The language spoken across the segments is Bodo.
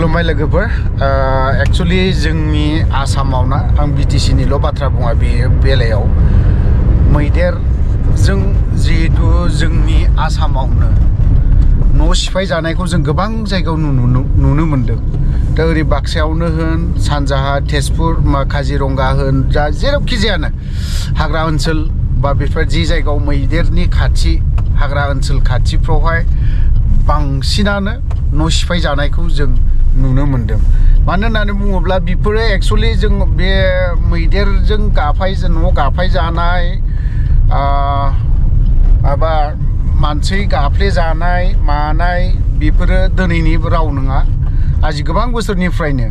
खुलुमबाय लोगोफोर एक्चुअली जोंनि आसामावना आं BTC निल' बाथ्रा बुङा बे बेलायाव मैदेरजों जिहेतु जोंनि आसामावनो न' सिफाय जानायखौ जों गोबां जायगायाव नुनो मोनदों दा ओरै बाक्सायावनो होन सानजाहा तेजपुर काजिरंगा होन जा जेरावखि जायानो हाग्रा ओनसोल बा बेफोरबायदि जायगायाव मैदेरनि खाथि हाग्रा ओनसोल खाथिफ्रावहाय बांसिनानो न' सिफाय जानायखौ जों नुनो मोनदों मानो होननानै बुङोब्ला बेफोरो एक्चुअली जों बे मैदेरजों न' गाफाय जानाय माबा मानसि गाफ्ले जानाय मानाय बेफोरो दिनैनि राव नङा आजि गोबां बोसोरनिफ्रायनो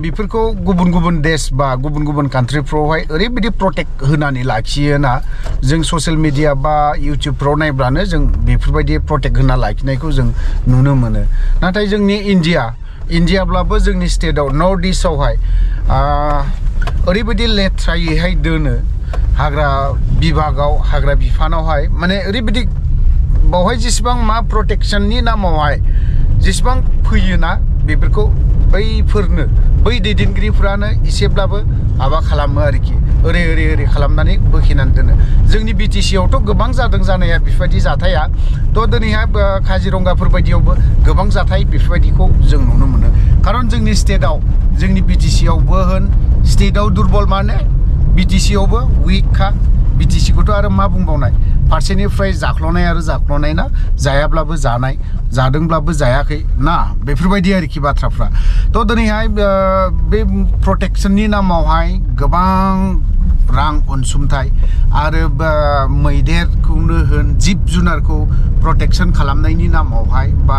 बेफोरखौ गुबुन देश बा गुबुन कान्ट्रिफ्रावहाय ओरैबायदि प्रटेक्ट होनानै लाखियोना जों ससियेल मिडिया बा इउट्युबफ्राव नायब्लानो जों बेफोरबायदि प्रटेक्ट होना लाखिनायखौ जों नुनो मोनो नाथाय जोंनि इन्डियाब्लाबो जोंनि स्टेटआव नर्थ इस्टआवहाय ओरैबायदि लेथ्रायैहाय दोनो हाग्रा बिभागाव हाग्रा बिफानावहाय माने ओरैबायदि बावहाय जेसेबां मा प्रटेक्शननि नामावहाय जेसेबां फैयोना बेफोरखौ बै दैदेनगिरिफोरानो एसेब्लाबो माबा खालामो आरोखि ओरै खालामनानै बोखेनानै दोनो जोंनि BTC आवथ' गोबां जादों जानाया बेफोरबायदि जाथाया थ' दिनैहाय काजिरंगाफोर बायदियावबो गोबां जाथाय बेफोरबायदिखौ जों नुनो मोनो खारन जोंनि स्टेटआव जोंनि BTC आवबो होन स्टेटआव दुरबल माने BTC आवबो उइकखा BTC खौथ' आरो मा बुंबावनाय फारसेनिफ्राय जाख्ल'नाय ना जायाब्लाबो जानाय जादोंब्लाबो जायाखै ना बेफोरबायदि आरोखि बाथ्राफ्रा थ' दिनैहाय बे प्रटेक्शननि नामावहाय गोबां रां अनसुंथाइ आरो मैदेरखौनो होन जिब जुनारखौ प्रटेक्शन खालामनायनि नामावहाय बा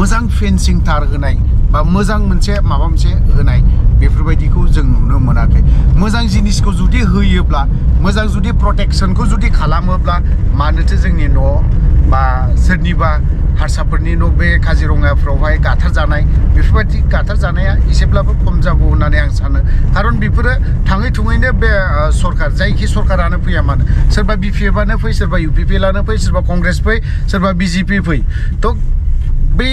मोजां फेन्सिं तार होनाय बा मोजां माबा मोनसे होनाय बेफोरबायदिखौ जों नुनो मोनाखै मोजां जिनिसखौ जुदि होयोब्ला मोजां जुदि प्रटेक्शनखौ जुदि खालामोब्ला मानोथो जोंनि न' बा सोरनिबा हारसाफोरनि न' बे काजिरंगाफ्रावहाय गाथार जानाय बेफोरबायदि गाथार जानाया एसेब्लाबो खम जागौ होननानै आं सानो खारन बेफोरो थाङै थुङैनो बे सरकार जायखि सरकारानो फैया मानो सोरबा BPF-आनो फै सोरबा UPPLआनो फै सोरबा कंग्रेस फै सोरबा BJP फै थ' बै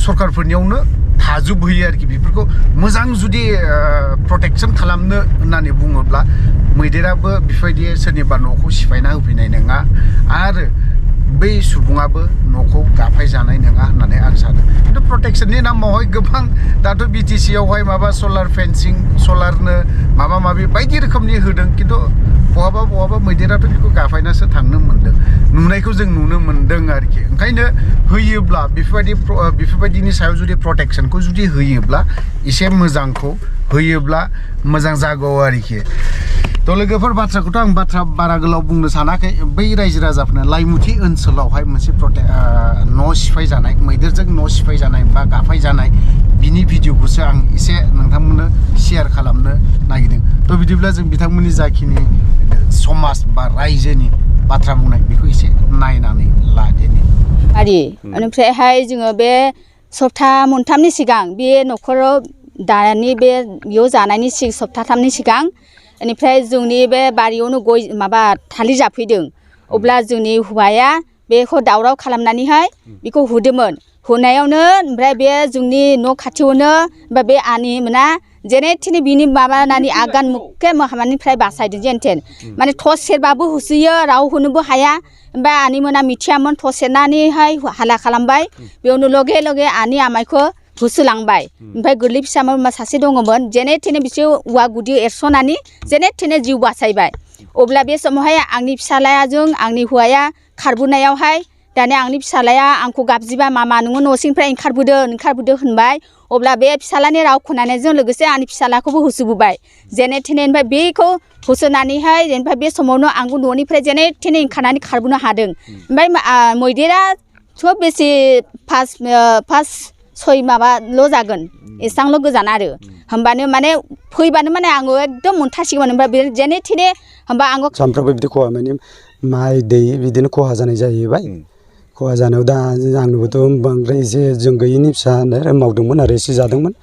सरकारफोरनियावनो थाजोबहैयो आरोखि बेफोरखौ मोजां जुदि प्रटेक्शन खालामनो होननानै बुङोब्ला मैदेराबो बेफोरबायदि सोरनिबा न'खौ सिफायना होफैनाय नङा आरो बै सुबुङाबो न'खौ गाफाय जानाय नङा होननानै आं सानो खिन्थु प्रटेक्शननि नामावहाय गोबां दाथ' BTC आवहाय माबा सलार फेन्सिं सलारनो माबि बायदि रोखोमनि होदों खिन्थु बहाबा मैदेराथ' बेखौ गाफायनासो थांनो मोनदों नुनायखौ जों नुनो मोनदों आरोखि ओंखायनो होयोब्ला बेफोरबायदिनि सायाव जुदि प्रटेक्शनखौ जुदि होयोब्ला एसे मोजांखौ होयोब्ला मोजां जागौ आरोखि थ' लोगोफोर बाथ्राखौथ' आं बारा गोलाव बुंनो सानाखै बै रायजो राजाफोरनो लाइमुथि ओनसोलावहाय मोनसे न' सिफाय जानाय मैदेरजों न' सिफाय जानाय बा गाफाय जानाय बिनि भिडिअखौसो आं एसे नोंथांमोननो शेयार खालामनो नागिरदों थ' बिदिब्ला जों बिथांमोननि जाखिनि समाज बा रायजोनि बाथ्रा बुंनाय बेखौ एसे नायनानै लादेनि ओमफ्रायहाय जोङो बे सप्ता मोनथामनि सिगां बे न'खराव दानि बे बेयाव जानायनि सप्ताथामनि सिगां बेनिफ्राय जोंनि बे बारियावनो गय माबा थालिर जाफैदों अब्ला जोंनि हौवाया बेखौ दावराव खालामनानैहाय बेखौ हुदोंमोन हुनायावनो ओमफ्राय बे जोंनि न' खाथियावनो बे आनैमोना जेने थेने बिनि माबानानै आगान मुखे माबानिफ्राय बासायदों जेन थेन माने थस सेरबाबो होसोयो राव होनोबो हाया ओमफ्राय आनैमोना मिथियामोन थस सेरनानैहाय हाल्ला खालामबाय बेयावनो लगे आनै आमाइखौ होसोलांबाय ओमफ्राय गोरलै फिसामोन सासे दङमोन जेने थेने बिसोर औवा गुदि एरस'नानै जेने थेने जिउ बासायबाय अब्ला बे समावहाय आंनि फिसालायाजों आंनि हौवाया खारबोनायावहाय दाने आंनि फिसालाया आंखौ गाबजिबाय मामा नोङो न' सिंनिफ्राय ओंखारबोदो होनबाय अब्ला बे फिसालानि राव खोनानायजों लोगोसे आंनि फिसालाखौबो होसोबोबाय जेने थेने ओमफ्राय बेखौ होसोनानैहाय जेनेबा बे समावनो आंबो न'निफ्राय जेने थेने ओंखारनानै खारबोनो हादों ओमफ्राय मैदेरा सब बेसे फास 6 माबाल' जागोन एसेबांल' गोजान आरो होमबानो माने फैबानो माने आङो एकदम मोनथारसिगौमोन ओमफ्राय बे जेने थेने होमबा आङो सानफ्रोमबो बिदि खहा माने माइ दै बिदिनो खहा जानाय जाहैबाय खहा जानायाव दा आंनोबोथ' बांद्राय एसे जों गैयिनि फिसा मावदोंमोन आरो एसे जादोंमोन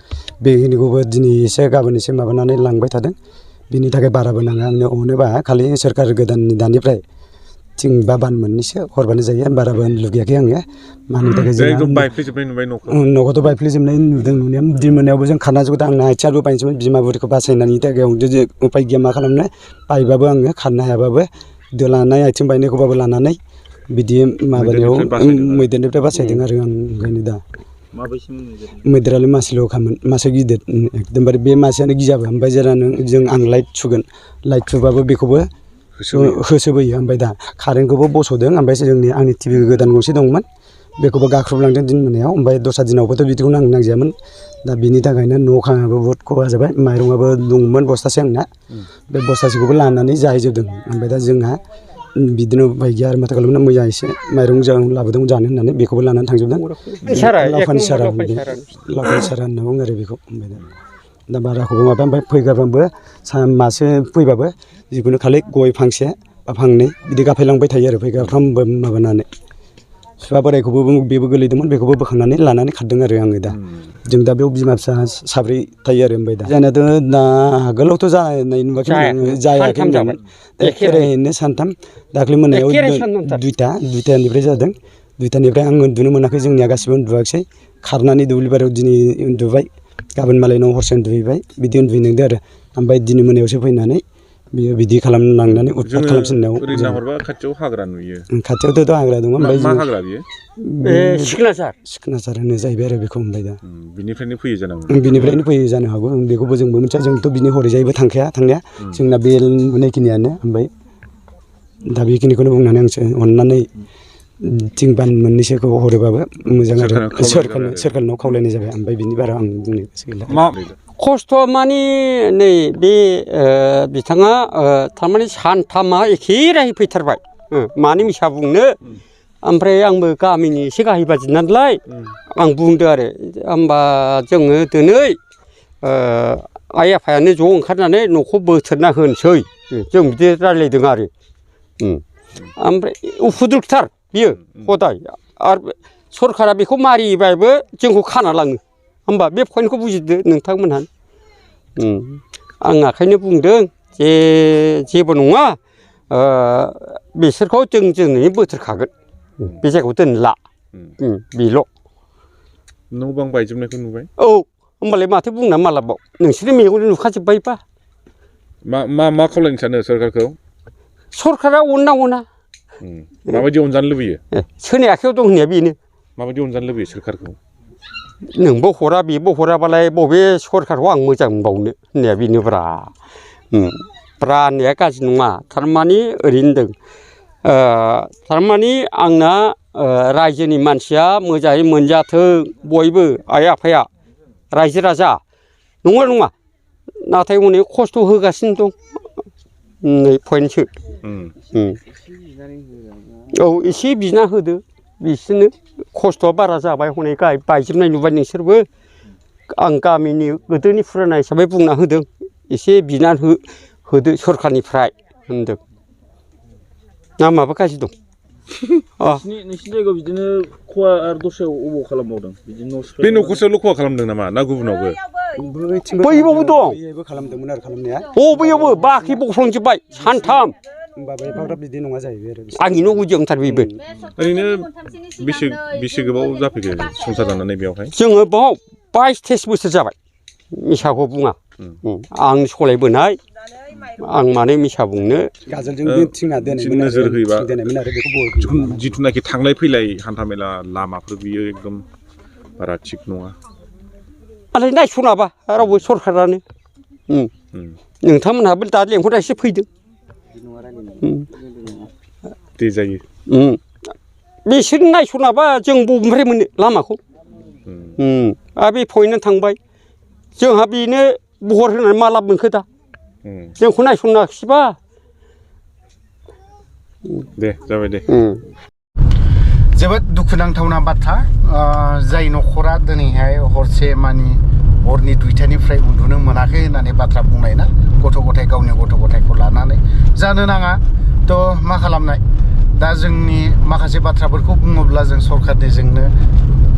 बेखिनिखौबो दिनै एसे गाबोन एसे माबानानै लांबाय थादों बिनि थाखाय बाराबो नाङा आंनो अनोबा खालि सोरखार गोदाननि दानिफ्राय थिं बा बान मोननैसो हरबानो जायो बाराबो लुगैयाखै आङो मानि थाखाय एकदम बायफ्लेजोबनाय नुबाय न'खौ न'खौथ' बायफ्लेजोबनाय नुदों नुनाया दिन मोनायावबो जों खारना जोबोद आंना आथिङाबो बायनोसैमोन बिमा बुरिखौ बासायनायनि थाखाय उपाय गैया मा खालामनो बायबाबो आङो खारनो हायाबाबो लानाय आथिं बायनायखौबाबो लानानै बिदि माबानायाव मैदेरनिफ्राय बासायदों आरो आं ओंखायनो दा मैदेरालाय मासेल'खामोन मासे गिदिर एकदमबारे बे मासेयानो गिजाबो ओमफ्राय जेला आं लाइट सुगोन लाइट सुबाबो बेखौबो होसोबोयो ओमफ्राय दा कारेन्टखौबो बस'दों ओमफ्राय जोंनि आंनि टिभि गोदान गंसे दंमोन बेखौबो गाख्रबलांदों दिन मोनायाव ओमफ्राय दस्रा दिनावबोथ' बिदिखौ नांजायामोन दा बिनि थाखायनो न' खाङाबो बहुद खहा जाबाय माइरङाबो दंमोन बस्थासे आंना बे बस्थासेखौबो लानानै जाहैजोबदों ओमफ्राय दा जोंहा बिदिनो उपाय गैया आरो माथो खालामनो मैया एसे माइरं लाबोदों जानो होननानै बेखौबो लानानै थांजोबदों लावखानि सारा होनना बुङो आरो बेखौ ओमफ्राय दा बाराखौबो माबा ओमफ्राय फैग्राफ्रामबो मासे फैबाबो जिखुनु खालि गय फांसे बा फांनै बिदि गाफायलांबाय थायो आरो फैग्राफ्रामबो माबानानै बिफा बोरायखौबो बेबो गोलैदोंमोन बेखौबो बोखांनानै लानानै खारदों आरो आङो दा जों दा बेयाव बिमा फिसा साब्रै थायो आरो ओमफ्राय दा जानायाथ' दा आगोलावथ' जानाय नुवाखै जायाखै होनजागोन एखेरायैनो सानथाम दाख्लै मोनायाव दुइथानिफ्राय जादों दुइथानिफ्राय आं उन्दुनो मोनाखै जोंनिया गासिबो उन्दुवाखिसै खारनानै दुब्लि बारियाव दिनै उन्दुबाय गाबोन मालायनाव हरसे उन्दुहैबाय बिदि उन्दुहैनांदों आरो ओमफ्राय दिनै मोनायावसो फैनानै बियो बिदि खालामलांनानै उदपात खालामफिननायाव ओरैनो नाहरबा खाथियाव हाग्रा नुयो खाथियावथ' हाग्रा दङ ओमफ्राय मा हाग्रा बियो सिखनाजार होनो जाहैबाय आरो बेखौ ओमफ्राय दा बिनिफ्रायनो फैयो जानांगौ बिनिफ्रायनो फैयो जानो हागौ बेखौबो जोंबो मिथिया जोंथ' बिनि हरैजायबो थांखाया थांनाया जोंना बे नुनायखिनियानो ओमफ्राय दा बेखिनिखौनो बुंनानै आं अननानै थिं बान मोननैसोखौ हरोबाबो मोजां आरो सोरखारनाव खावलायनाय जाबाय ओमफ्राय बिनि बारा आं बुंनो गोसो गैला खस्थ' माने नै बे बिथाङा थारमाने सानथामा एखे राहे फैथारबाय मानो मिसा बुंनो ओमफ्राय आंबो गामिनि एसे गाहाय बादि नालाय आं बुंदो आरो होमबा जोङो दिनै आइ आफायानो ज' ओंखारनानै न'खौ बोथ्रोदना होनोसै जों बिदि रायज्लायदों आरो ओमफ्राय उफुद्रुगथार बियो हदाय आरो सरखारा बेखौ मारिबाबो जोंखौ खाना लाङो होमबा बे पइन्टखौ बुजिदो नोंथांमोनहा आं ओंखायनो बुंदों जे जेबो नङा बिसोरखौ जों दिनै बोथ्रोदखागोन बे जायगायाव दोनला बेल' न' बां बायजोबनायखौ नुबाय औ होमबालाय माथो बुंना मालाबाव नोंसोरनि मेगनजों नुखाजोब्बायबा मा खावलायनो सानो सरखारखौ सरखारा अना माबायदि अनजानो लुबैयो सोरनि आखायाव दं होननाया बेनो माबायदि अनजानो लुबैयो सरखारखौ नोंबो हरा बेबो हराबालाय बबे सरखारखौ आं मोजां मोनबावनो होननाया बेनोब्रा होननाया गाज्रि नङा थारमाने ओरैनो होनदों थारमाने आंना रायजोनि मानसिया मोजाङै मोनजाथों बयबो आइ आफाया रायजो राजा नङा नाथाय अनेक खस्थ' होगासिनो दं नै पइन्टसो औ एसे बिना होदो बिसोरनो खस्थ'आ बारा जाबाय हनै बायजोबनाय नुबाय नोंसोरबो आं गामिनि गोदोनि फुराना हिसाबै बुंना होदों एसे बिनानै होदो सरखारनिफ्राय होनदों ना माबा गाज्रि दं नोंसिनि जायगायाव बिदिनो खहा आरो दस्रायाव अबाव खालामबावदों बिदिनो बे न'खरसेयावल' खहा खालामदों नामा ना गुबुनावबो बैयावबो दं खालामदोंमोन आरो खालामनाया बैयावबो बाख्रि बख्रंजोब्बाय सानथाम होमबाबो एफाग्राब बिदि नङा जाहैबाय आरो आंनि न' गुदियावथार बेबो ओरैनो बेसे गोबाव जाफैखो संसार जानानै बेयावहाय जोङो बाव 22-23 बोसोर जाबाय मिसाखौ बुङा आं सलायबोनाय आं माने मिसा बुंनो गाजोलजों थिङा नोजोर होयोबा आरो बेखौ जिथुनाखि थांलाय फैलाय हान्थामेला लामाफोर बियो एकदम बारा थिग नङा मालाय नायस'नाबा रावबो सरखारानो नोंथांमोनहाबो दा लेंहरना एसे फैदों दे जायो बिसोर नायस'नाबा जों बबेनिफ्राय मोनो लामाखौ आरो बे पइन्टआ थांबाय जोंहा बेनो बहर होनानै मा लाब मोनखो दा जोंखौ नायस'नाखिसैबा दे जाबाय दे जोबोद दुखुनांथावना बाथ्रा जाय न'खरा दिनैहाय हरसे मानि हरनि 2टानिफ्राय उन्दुनो मोनाखै होननानै बाथ्रा बुंनाय ना गथ' गथाय गावनि गथ' गथायखौ लानानै जानो नाङा थ' मा खालामनाय दा जोंनि माखासे बाथ्राफोरखौ बुङोब्ला जों सरखारनिजोंनो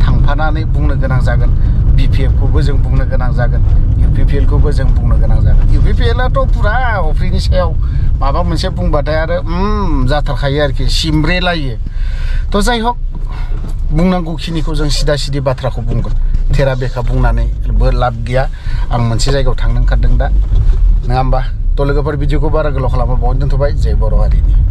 थांफानानै बुंनो गोनां जागोन BPF खौबो जों बुंनो गोनां जागोन UPPL खौबो जों बुंनो गोनां जागोन UPPL आथ' पुरा अफ्रिनि सायाव माबा मोनसे बुंबाथाय आरो जाथारखायो आरोखि सिमब्रेलायो थ' जाय हक बुंनांगौखिनिखौ जों सिदा सिदि बाथ्राखौ बुंगोन थेरा बेखा बुंनानैबो लाब गैया आं मोनसे जायगायाव थांनो ओंखारदों दा नङा होमबा थ' लोगोफोर भिडिअखौ बारा गोलाव खालामा बावनो दोनथ'बाय जय बर' हारिनि